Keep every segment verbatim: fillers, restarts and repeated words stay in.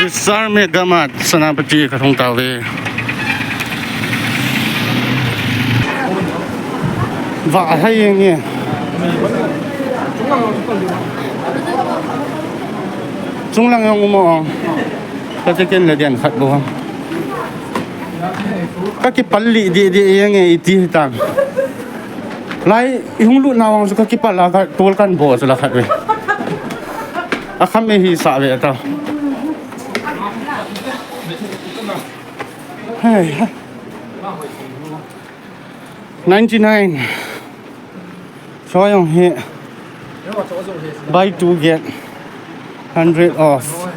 Vishal Mega Mart Senapati ka thong tauve. Vah hai nge. Chunglang jong um o. Ka ticket la dian khat bou. Ka kipalih deh deh jeng e, iti hitam. Lai, i hung lut na vang chu ka kipal a ka tol kan bo chu la khat ve. A kham e hi sa ve ta. Hey. Ninety-nine. Cho jong hi. Buy two get hundred off.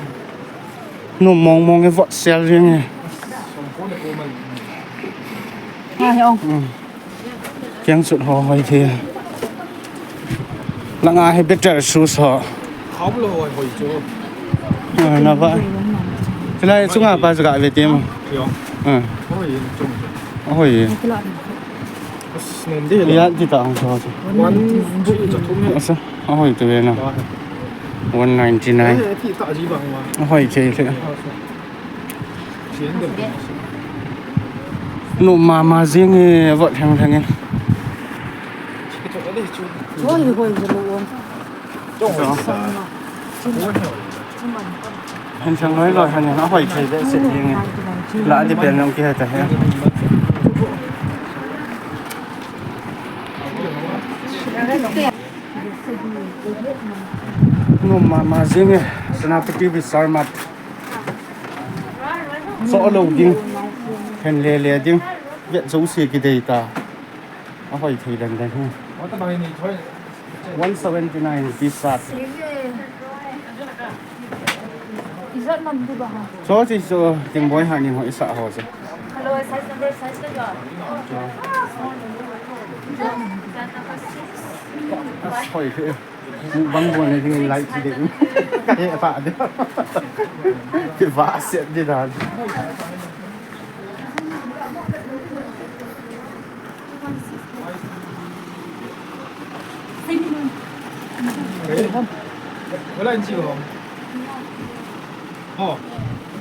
Nom mong mong e, vot sel jeng e. Ai ong. Hmm. Kiang sut ho hoi thei. Langa hi better shoes ho. Kham lou hoi hoi chu. Ah, na va. Chulai chunga pa chu ga ve tim. Yo. Ah. Hoi chu. Hoi. As, nom de. Ya, di ta ang cho chu. One, two, three. Asa, ahoi tu ve na. One ninety nine. Eh, ti ta ji bang wa. Ahoi thei thei. Nom mama jing e, vot heng heng in. Hoi, hoi, hoi. Heng heng loi loi heng heng, ahoi thei behseh jing e. La di pen jong kihe ta he. Nom mama jing e, Senapati Vishal Mart. Cho lou ding. Heng le le ding. Vet jouse kidei ta. Ahoi thei dan dan hi. One seventy nine rupees sat. Cho chi cho ting boi ha ni ho isa ho che. Hello, size number, size number. Hoi thei. Bang bol ni ding lai chi ding. Ka he pa de. Ki va se de dan.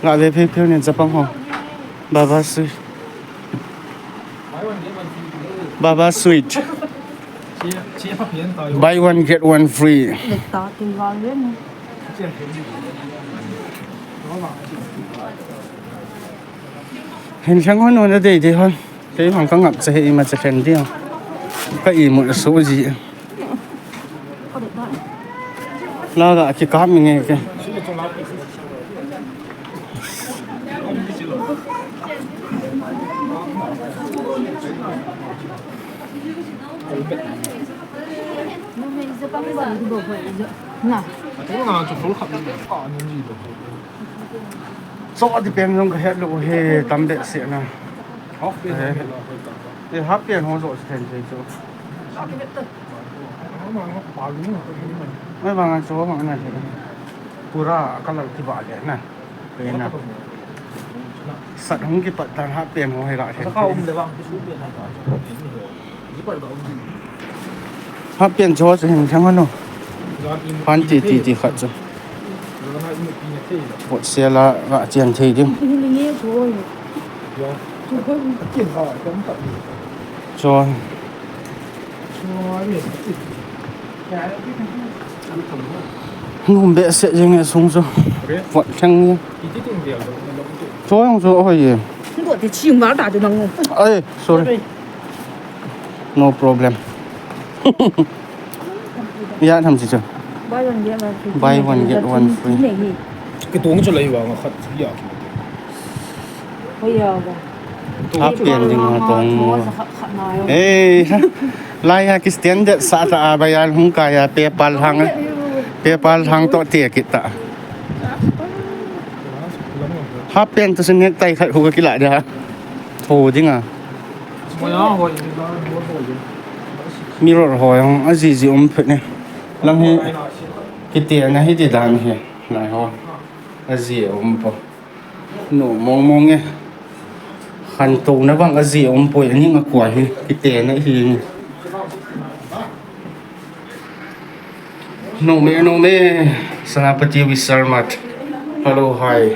Nga ve phei phei nin chapang ho. Baba sweet. Baba sweet. Buy one, get one free. Heng heng hon hon a dei dei hon. Kei hong ka ngap cha he ima cha khen dia. Ka imut a so ji. La ga ki kam nge ke. Cho di pen jong ka het lou he tam behseh na. Half pen. Eh. Eh, half pen ho jo si then thei chu. Mai vang a cho vang na thei. Pura color ki ba le na. Pe na. Sat hung kipat dan half pen ho hi la thei. Half pen cho chu hin thang ano. Pan ti ti ti khat chu. Vot sel a ga chen thei ding. Cho. Nom behseh jing e sung chu. Vot thang ni. Cho jong chu ahoi e. Ai, sorry. No problem. Ya tham chi chu. Buy one get one free. Buy one get one free. Ki tong chu lai vang a khat ya. Half pen ding a tong mo. Eh, lai a ki standard sa ta a, buy a hung kai a, PayPal hang, PayPal hang to te kit ta. Half pen to sin necktie khat hu ka kila dia. Tho ding a. Mirror ho jong aji ji um phet ne. Lang hi kiti na hi ti dan hi. Nai ho. Aji um po. Nom mong mong e. Khantouna vang aji um poi, aning akua hi, kiti na hi. Nom e, nom e. Senapati Vishal Mart. Hello, hi.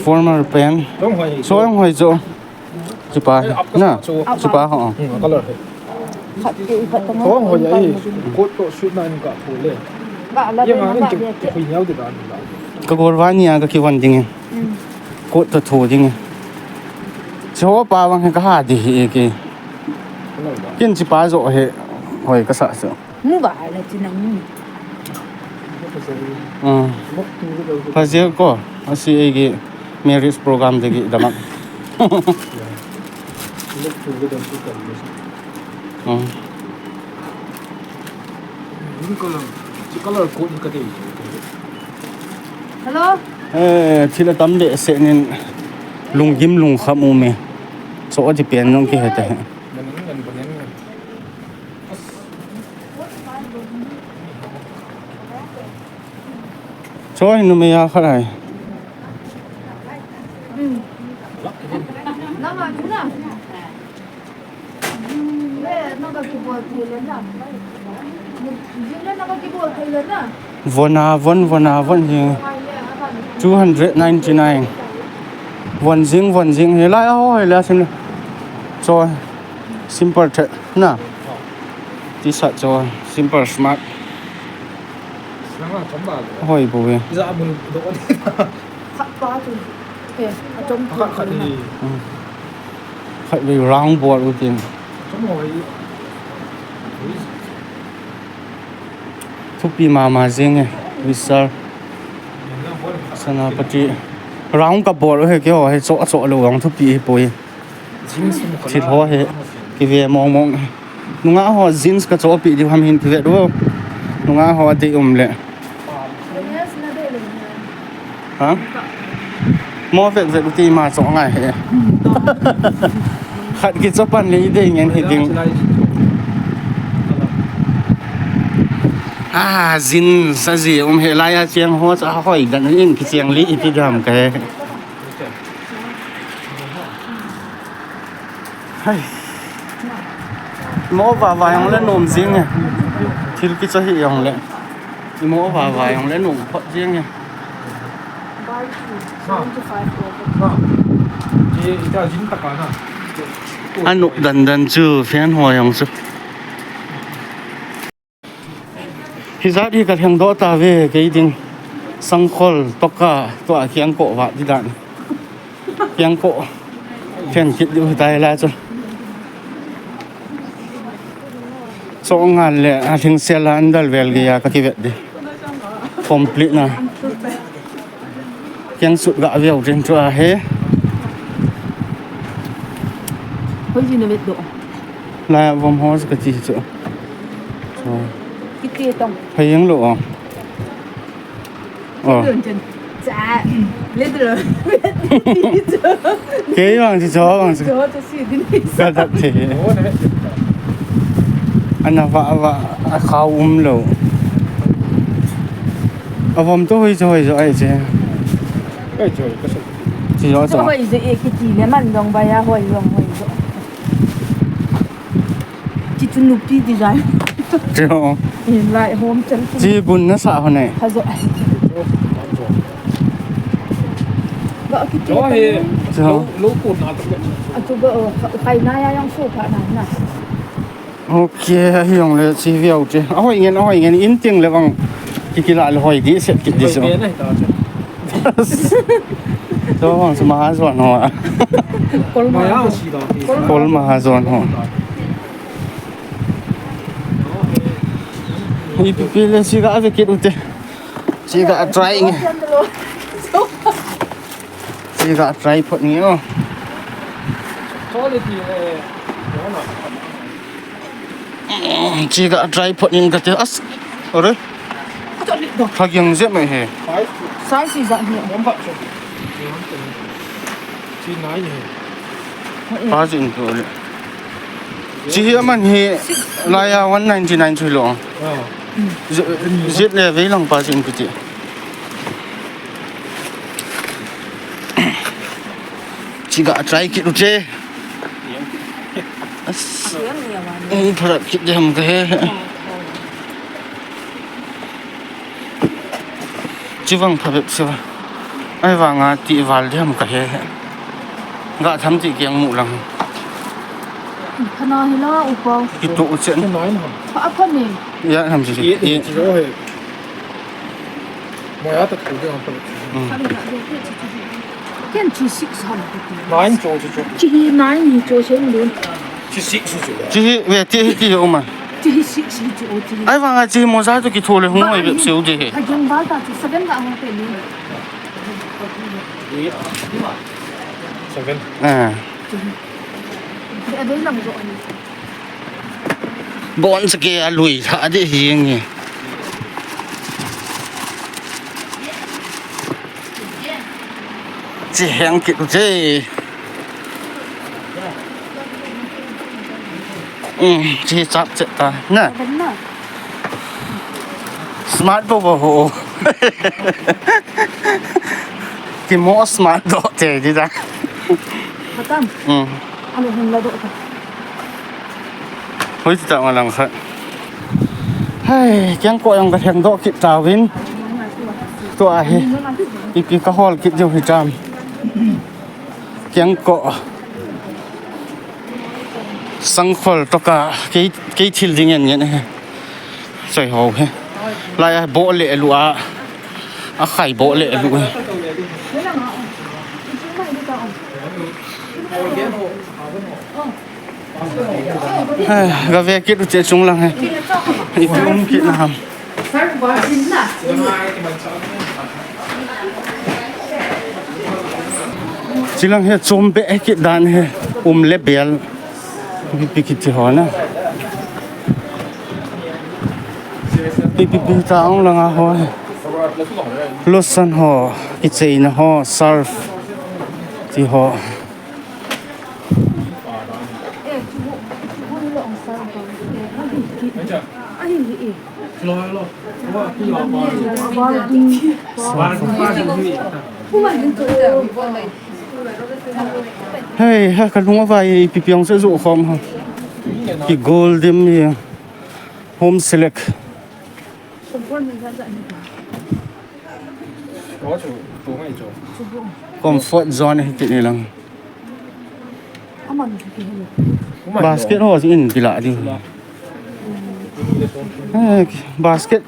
Formal pant. Song hoi jo. Chupa na. Chupa ho. Khat ke khat tong. Song hoi ai. Kot to suit na ni ka pule. Ka la ye ma na ni ka ki, ye ki hui nyau de da ni da. Ka gol va ni a ka ki van ding. Kot to tho ding. Chupa vang he ka ha di hi ke. Kin chupa jo he. Hoi ka sa so. Mu ba la chi nang. Phajil ko, asi eigi marriage program degi damak. Hello. Eh, thil atam behseh nin lunggim lungkham um e. So ati pen nong kihe ta he. Choi, numei a khat ai. Von a von, von a von hi. Two hundred ninety-nine. Von jing, von jing. Hilai a ho, hilai a sin. Choi. Simple the na. T-shirt cho simple smart. Hoi bou e. Khat pa chu. Khat khat ni. Khat vei round ball u tin. Thupi mama jing e. Vishal. Senapati. Round ka ball u he keiho he cho cho lou vang thupi hi poi. Thil ho hi kive mong mong. Nungah ho jeans ka chohpeh diu ham hin kive diu. Nungah ho adei um le. Ha? Mo vet vet uti ma choh ngai he. Khat kichoh pan le idei ngen hi ding. Ah, jeans aji um he lai a cheng ho cha hoi dan in kicheng li iti dam ka he. Hai. Mo va va jong le nom jing e. Thil kicha hi jong le. Mo va va jong le nom phot jing e. Anop dan dan chu fan ho jong chu. Hijat hi ka lheng doh ta ve kei ding. Sangkhol toka tua kiang ko va di dan. Kiang ko. Ken kit diu tai la chu. So ngal le a lhing sel a an dal vel ge ya ka kivet di. Complete na. Kiang sut ga viau chen chu a he. Hoi ji na vet do. La vom ho ka chi chu. So. Kiti tong. Phai yang lo. Oh. Cha. Little. Kei vang chu cho vang chu. Cho cho si din. Ka dat the. Ana va va a khau um lo. A vom to hoi cho hoi cho ai che. Ai cho ka sa. Chi lo cho. Hoi je e kiti le man dong ba ya hoi dong hoi cho. Chi chu nupi design. Cho. In lai hom chan. Chi bun na sa ho ne. Ha jo. Ba kiti. Cho he. Cho. Lo ko na to. A chu ba khai na ya yang so pha na na. Okay, ahi jong le chi viau che. A hoi ngen, a hoi ngen in ting le vang. Ki kila le hoi di set kit di so. Cho vang chu mahajon ho. Kol mahajon. Kol mahajon ho. Ipi pi le chi ga ve kit u te. Chi ga try nge. Chi ga try phot nge o. Chi ga try phot ning ka te as. Ore. Ka chot lik do. Phagiang jep mai he. Size ijat hi. Chi nai ni. Pa jin ko le. Chi hi aman hi laiya one ninety nine chu lo. Jet le vei lang pa jin ko ti. Chi ga try kit u che. As. Ang pharap kit dem ka he. Chi vang phabep se va. Ahivanga ti val diham kahe. Ga tham ti kiang mu lang. Khana hila upa. Kitu uchen. Pha pha ni. Ya ham si. Ye, ye. Moya ta thu de ham pa. Ken chi six ham. Nine cho cho cho. Chi hi nine ni cho sen dun. Chi six cho. Chi hi ve ti hi ti ho ma. Chi hi six hi cho chi. Ahivanga chi moja tu kithu le hung oi be siu de he. Ka jeng ba ta chi seven ga hung pe ni. Seven. Ah. Bon sake alui tha de hi nge. Chi heng kit u che. Um, chi chap che ta. Na. Smart bo bo ho. Ki mo smart do te di da. Khatam. Um. Alo hung la do ta. Hoi ti ta ma lang khat. Hai, kiang ko yang ka heng do kit ta vin. Tua hi. Ipi ka hol kit jo hi tam. Kiang ko. Sangkhol toka kei, kei thil ding en ngen he. Soi ho he. Lai a bo le lu a. A khai bo le lu he. Ga ve kit u che chung lang he. Ipi um kit na ham. Chilang he chom be he kit dan he um le bel. Ipi kiti ho na. Ipi pi ta ong langa ho he. Lotion ho, kicheina ho, surf. Ti ho. Hei, ha, ka lung avai, ipi piang se jo khom ha. Ki golden hi. Home Select. Comfort zone hi ti ni lang. Basket ho in pila di. Eh, basket.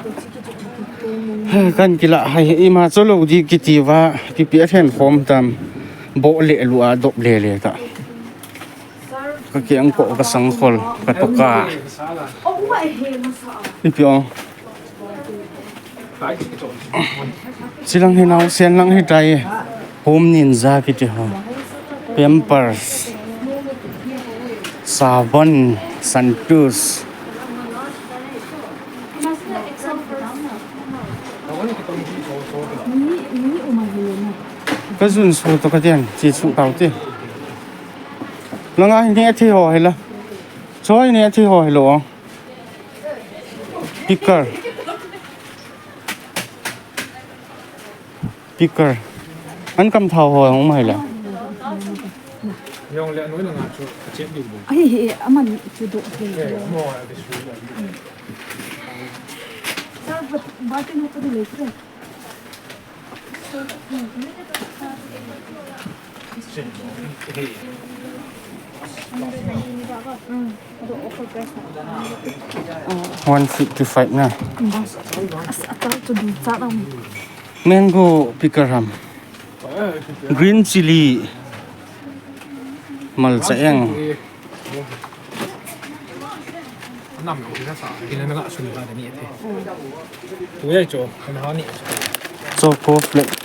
Eh, kan kila hai ima cholo di kiti va, pipi a then khom tam. Bo le lu a dop le le ta. Ka kiang ko ka sangkhol, ka toka. Ipi o. Chilang hi naosen lang hi tai. Home Ninja kiti ho. Pampers. Sabon, Santus. Ka jun su to ka tian, chi su tau ti. Langa hi ne thi ho hi la. Choi ne thi ho hi lo. Picker. Picker. An kam thao ho hung mai la. Yong le noi langa chu chet di bu. Ai he aman chu do he. Eh, mo a be su. Sa ba, ba te no ko le. One fifty-five na. Mango picker ham. Green chili. Malcha eng. Nam lo kisa sa, kila na ka sun ka ni ate. Tu ya cho, kan ha ni. Choco flake.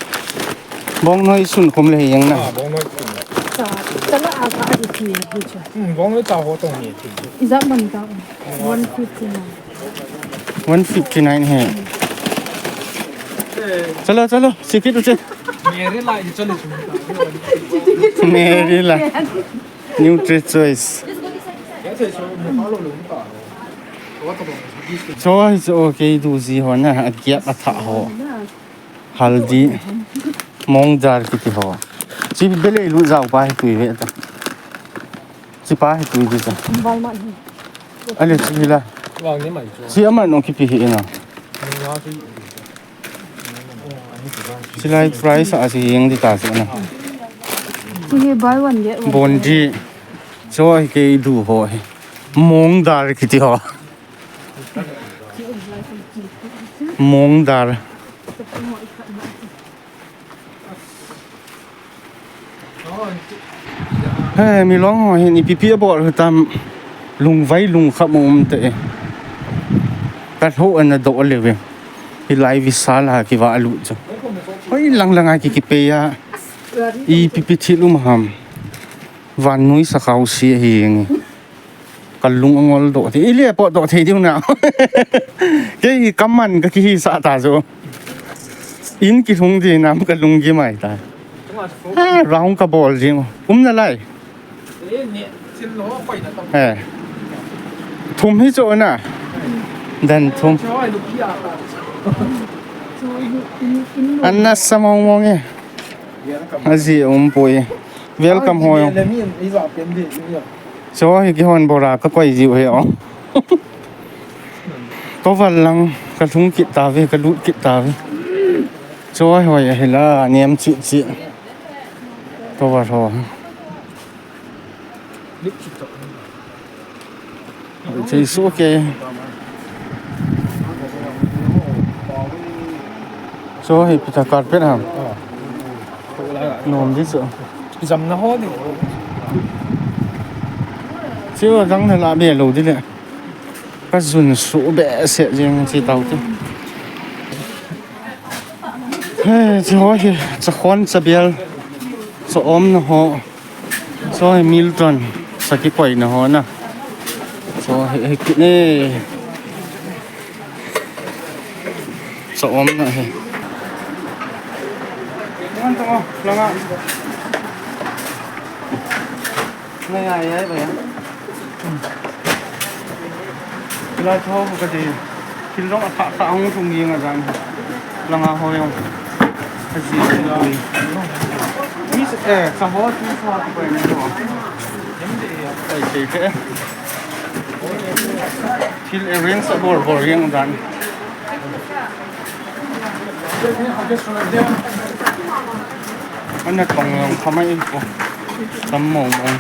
Bong noi sun khom le yang na. Ah, bong noi sun. Sa, sa la a ka di ti ni cho. Hmm, bong noi ta ho tong ni ate. Iza man ta. One fifty nine. One fifty nine hai. Chalo, chalo, sikit uche. Meri lai chalo. Meri lai. Nutri Choice. Choice, okay, du ji ho na, a giak a tha ho. Haldi, mong jar kiti ho. Chi bele lu jau pa hi tui ve ta. Chi pa hi tui di ta. Vai ma hi. Ale chi la. Wa ni mai chu. Chi ama no kipi hi na. Ni na chi. Chilai price a si yeng di ta si na. Hi buy one get one. Bondi. Cho hi kei du ho hi. Mong dal kiti ho. Mong dal. He, mi long ho hin ipi pi abol hitam, lungvai lungkham um te e. Ka lho ana do le ve. Hilai visa la kiva lu chu. Hoi lang lang a ki kipe a. Ipi pi thil um ham. Vannoi sakhao si hi nge. Ka lung angol doh thei. Ile po doh thei diu na. Kei kaman ka kihisah ta jo. In kilhung di nam ka lung gimai ta. Ha, round ka bol jing. Um nalai. Eh. Thum hi cho na. Dan thum. Anna samong mong e. Aji um poi. Welcome ho. Cho hi kihon bora ka koi jiu he o. Tovar lang ka lhung kit ta ve, ka lut kit ta ve. Cho hoi a hila niam chi chi. Tovar ho. Jesu ke. Cho hi pita carpet ham. Nom di chu. Jam na ho di. Chiu jang na la be lo di le. Ka jun su be se jing chi tau ti. He, chi ho hi, cha khon, cha bial, cha om na ho. Cho hi Milton, cha kikoi na ho na. Cho hi, hi kit ne. Cha om na hi. Ngan to, langa. Ngai, ngai, ngai, ba ya. Lai tho ka ti. Thil jong athah thah hung thung jing a jan. Langa ho jong. Aji ui. Ni se, eh, sa ho tu sa ko ni ho. Ai, ke ke. Thil arrange abol bol jing a jan. Ana tong jong khamai ko. Tam mong mong.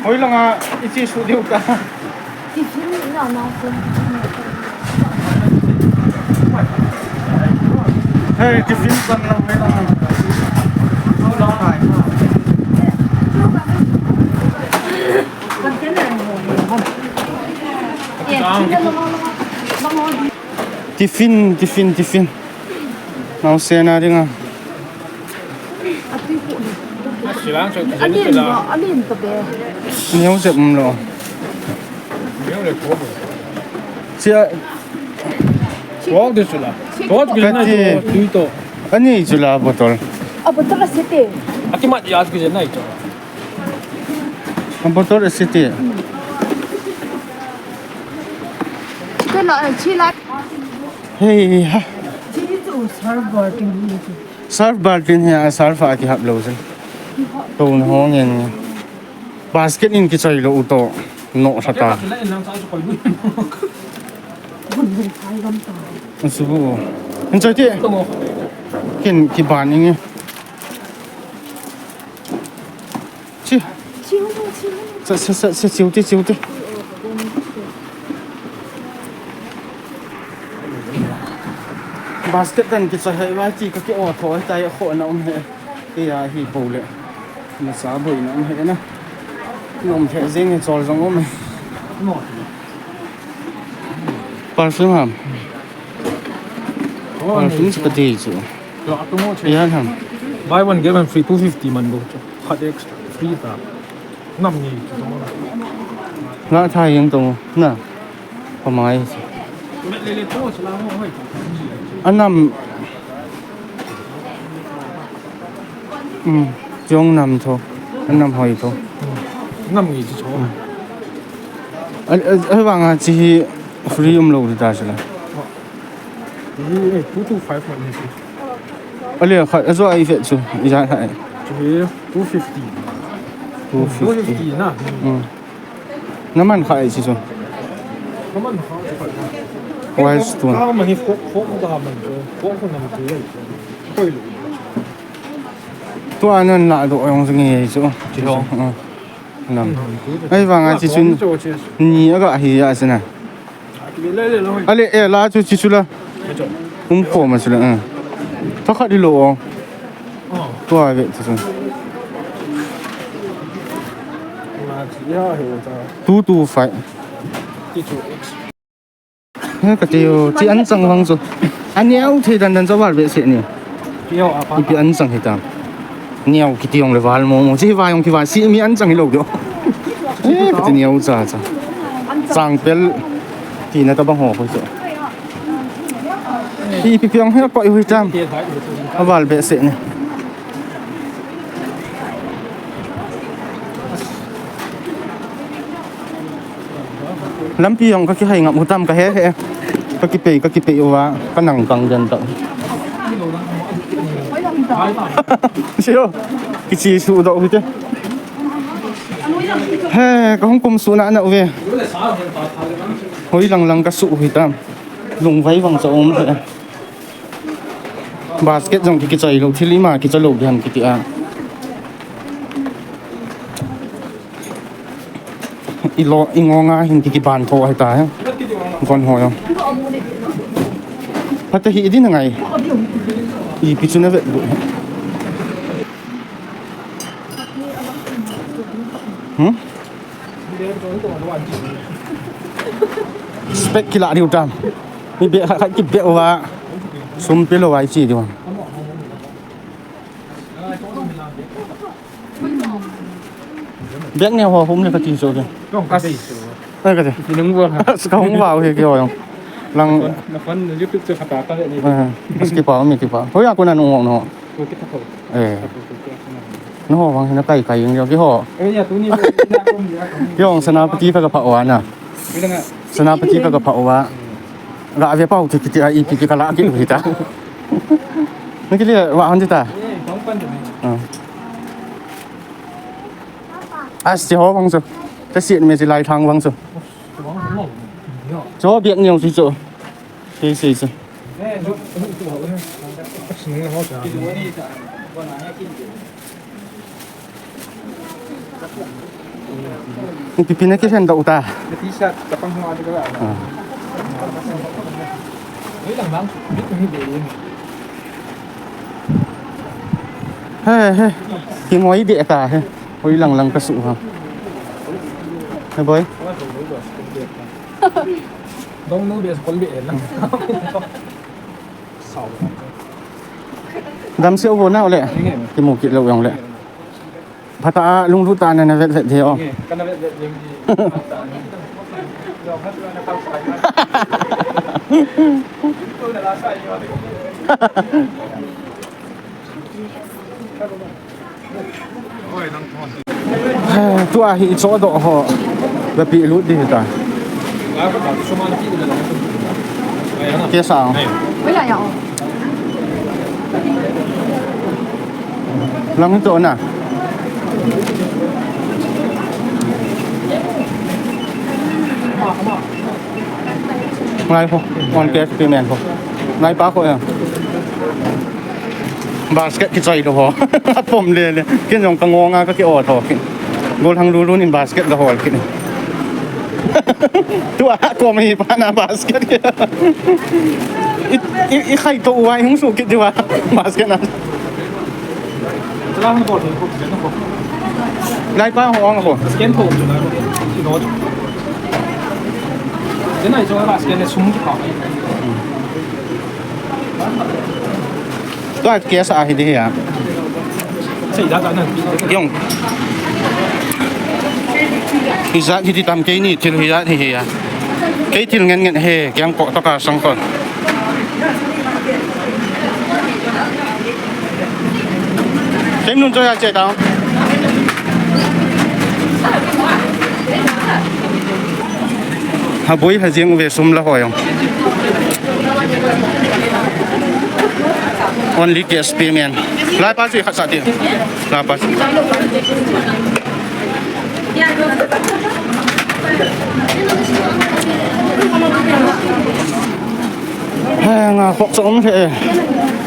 Hoi langa i che su diu ta. Tiffin na na ko. Hey, tiffin san lang hoi langa. Tiffin, tiffin, tiffin. Naosen a dinga. Neo jep um lo. Sia. Kati. Ani chu la bottle. A bottle a sete. Ati mat ya chu nai chu. A bottle a sete. Chite la, chi la. Hei ha. Chi chu serve tin ni chu. Serve tin hi a serve a kihap lo chu. To na ho ngen. Basket in kichoi lo u to. No sa ta. Su bu. In choi ti. Kin kiban inge. Chi. Sa, sa, sa, sa, chiu ti, chiu ti. Basket dan kichoi hai vai ti ka ki o tho hai tai kho na um he. Kei a hi po le. Na sa boi na um he na. Nom the jing he chol jong um he. Perfume ham. Perfume chu ka ti chu. Ya ham. Buy one get one free, two fifty man bo chu. Khat extra free ta. Nam ni chu. La tha yang tong na. Pamai. Anam. Um, jong nam tho. Anam hoi tho. Nam ni chu. A, a, a vang a chi hi free um lo ta sila. Hi, eh, two two five man ni. Ale kha, a zo ai fe chu. Ija kha. Hi, two fifty. Two fifty. Two fifty na. Um. Naman kha ai chi chu. Naman kha ai chi chu. Wise tu. Ka ma hi fork, fork ka ha man chu. Fork ko nam chu le. Koi lu. Tua nan la do ong jing e chu. Chi ho. Nam. Ai vang a chi chun. Ni aga hi a sina. Ale, eh, la chu chi chu la. Um ko ma chu la. Tha khat di lo. Tua ve chu. Two two five. He, kati u, chi an chang vang chu. Aneo thei dan dan chu val ve se ni. Ipi an chang hi ta. Neo kiti ong le val mo mo. Chi va ong ki va si mi an chang hi lo do. Eh, kati neo cha cha. Chang pel ti na ta bang ho ko chu. Ipi pi ong he ko hui tam. A val ve se ni. Lampi jong ka kihai ngam u tam ka he he. Ka kipei, ka kipei uva, ka nang kang den ta. Sio, kichi su do u te. He, ka hung kum su na na uve. Hoi lang lang ka su u hi tam. Lungvai vang cha um he. Basket jong ki kichai lo, thil ima kicha lo diam kiti a. I lo, i ngo nga hin ki, ki ban tho ai ta he. Kon ho yo. Phat hi i din ngai. Ipi chu na vet bu. Hmm? Spec kila diu tam. Mi be khat khat ki be wa. Sum pe lo wai chi diu. Bek ne ho hum le ka ti so ke. Ai ka ti. Ki nung wa. Ska hum wa he ke ho jong. Lang. Na fan YouTube chu khata ta le ni. As ki pa mi ki pa. Ho ya ko na nu no. Ko ki ta ko. Eh. Ko ki ta ko. Nangho vang hi na kai kai jeng jong kiho. Eh, ya, tuni. Jong Senapati kha ka pha uva na. Senapati kha ka pha uva. Ga ve pau ti kiti a ipi ki kala ki u hita. Ni kili wa han ta. Ah. As ti ho vang so. Ta si me ti lai thang vang so. Cho biak niu si cho. Ti si si. Ni pipi na kisan da uta. Ti sa tapang ho adi ka. Ah. He he. Ki ngoi de ta he. Hoi lang lang ka su ha. He boy. Dong nu be skol be lang. Dam se u vo na u le. Kimu kit lou jong le. Phat a lunglut tah a na vet vet diu. Ka na vet vet diu. Tua hi i chodoh ho. Ba pi lut di ta. Ke sa. Lang to na. Ngai ko, on cash payment ko. Ngai pa ko ya. Basket kichoi lou ho. Apom le le. Kin jong ka ngo nga ka ki o tho kin. Gol hang lulun in basket ka hol kin. Tua ko mi pa na basket. I, i, i khai to uva hung su kit diu a. Basket na. Lai pa ho ang ho. Scan tho chu lai ko. Ino chu. Scan ai chu la scan le sum ki pa. Tua cash a hi di hi a. Sei da da na. Jong. Hijat hi di tam keini thil hijat hi hi a. Kei thil ngen ngen he, kiang ko to ka sang ko. Sem nun cho ya che ta. Ha boi ha jeng ve sum la ho jong. Only cash payment. Lai pa si khat sa ti. Lai pa si. He, nga khok sa um the.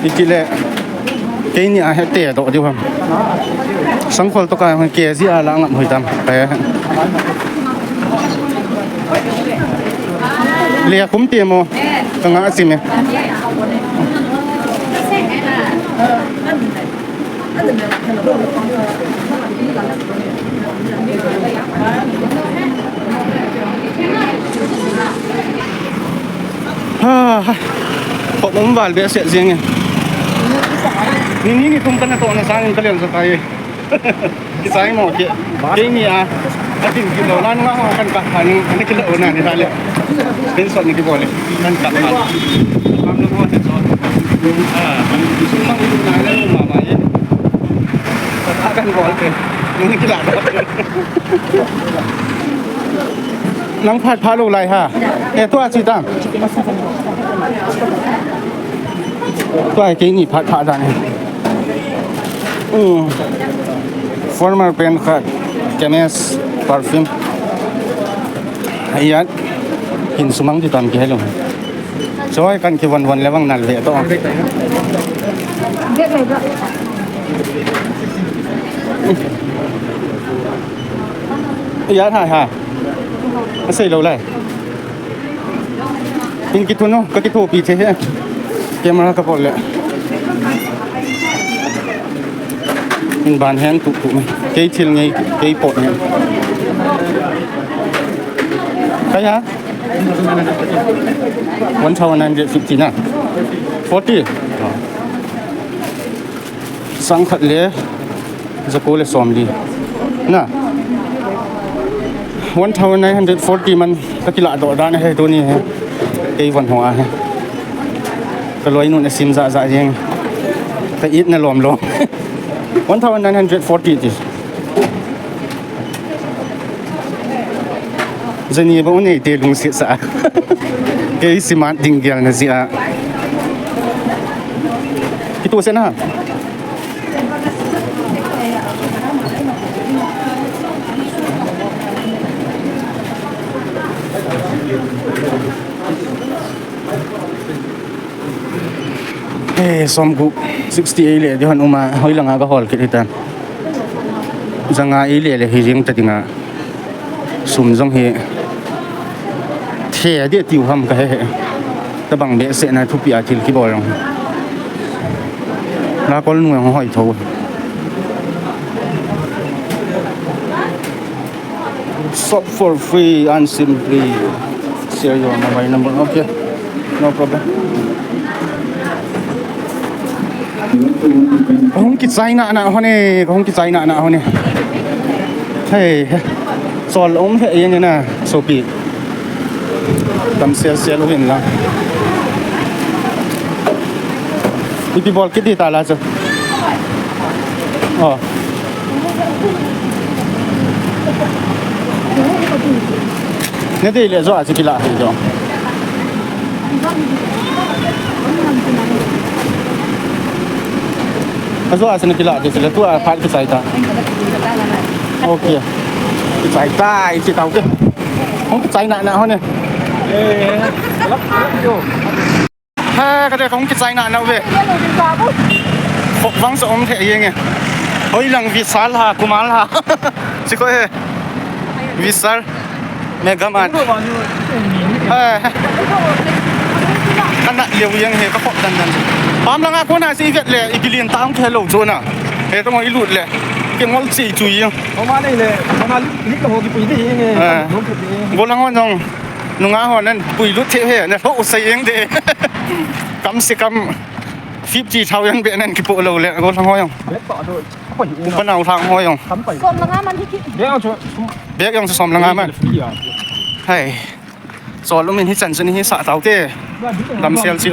Iti le. Keini a he te to di ham. Sangkhol to ka hon ke ji a la ngam hoi tam. He. Le kum te mo. Ka nga si me. Ha, ha. Khop um val behseh jeng e. Ni ni ni tum kana to na sang in ka lian sa kai. Kisai mo ke. Keini a. Ka tin kilo la nga kan ka phan ni kilo na ni ta le. Pin sot ni ki bol le. Kan ka phan. Mam lo mo se so. Ah, sum mang ni na le ma ma ye. Ka kan bol ke. Ni kila. Nang phat phat lo lai ha. Eh, tua chi ta. Tua keini phat phat dan. Hmm. Former pen khat, Chemist perfume. Ayat, hin sumang ti tam ki hello. Choi kan ki von von le vang nal ve to. Ayat hai ha. Asei lo lai. In kithu no, ka kithopi the he. Camera ka bol le. In ban hen tu tu me. Kei thil ngei, kei pot ne. Kaya? One thousand nine hundred fifty na. Forty. Sang khat le jako le som li. Na. One thousand nine hundred forty man ka kila doh dan he tuni he. Kei von ho a he. Ka loi nun a sim za za jeng. Ka it na lom lom. One thousand nine hundred forty ti. Jani ba unei te lungset sa. Kei simat ding gel na zia. Kitu se na. He, som gup, sixty ei le, di hon uma, hoi langa ka hol kit hitan. Zanga ei le le hi jing ta dinga. Sum jong hi. The a di tiu ham ka he he. Tabang behseh na thupi a thil kibol jong. La kol nu jong hoi tho. Shop for free and simply share your mobile number. Okay, no problem. Kahung kichai na na hone, kahung kichai na na hone. Hey, sol um he yen na sopi. Tam sel sel u hin lang. Ipi bol kit di ta la chu. Oh. Ne dei le jo a chu kila hi jo. Ajo a chu ne kila di chu le tu a phat kichai ta. Okay. Kichai ta, i chi tau ke. Hung kichai na na ho ne. Eh, lap, lap yo. He, ka de kong kichai na na ve. Khop vang sa um the yeng e. Hoi lang Vishal ha, Kumal ha. Chi ko he. Vishal. Mega Mart. He, he. Ka na liu yeng he, ka khop dan dan. Pam langa kona si vet le, i bilin ta ang ke lo jo na. He, to mo i lut le. Ke ngol chi chu yeng. Oma nei le, oma lik ka ho ki pui de yeng e. He. Lo ke de. Go lang on jong. Nunga ho nan pui lut the he, na tho sai eng de. Kam se kam fifty thousand be nan kipo lo le, go lang ho jong. Upa nau lang ho jong. Som langa man hi ki. Bek jong som langa man. Hai. Sol um in hi chan chun hi sa tau te. Dam sel chi.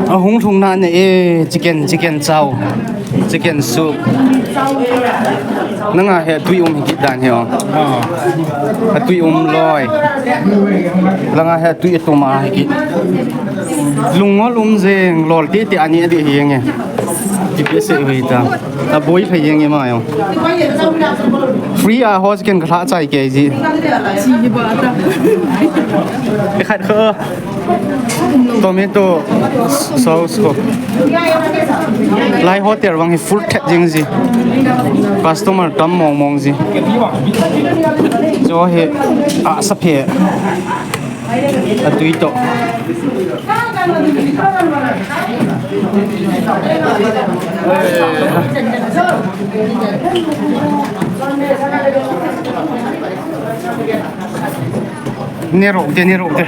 A hung lhung na ne e, chicken, chicken chow, chicken soup. Nanga he tui um hi kit dan hi o. A tui um loi. Langa he tui tum a hi kit. Lungol um jeng, lol ti ti ani adi hi nge. Ti pe se hui ta. Aboi phei jeng e ma jong. Free a ho ken ka lha chai kei ji. Chi hi ba ta. Khat kho. Tomato sauce kho. Lai hotel vang hi full thet jeng ji. Customer tam mong mong ji. Chu hi a sa phe. Atui to. Ni ro de, ni ro de.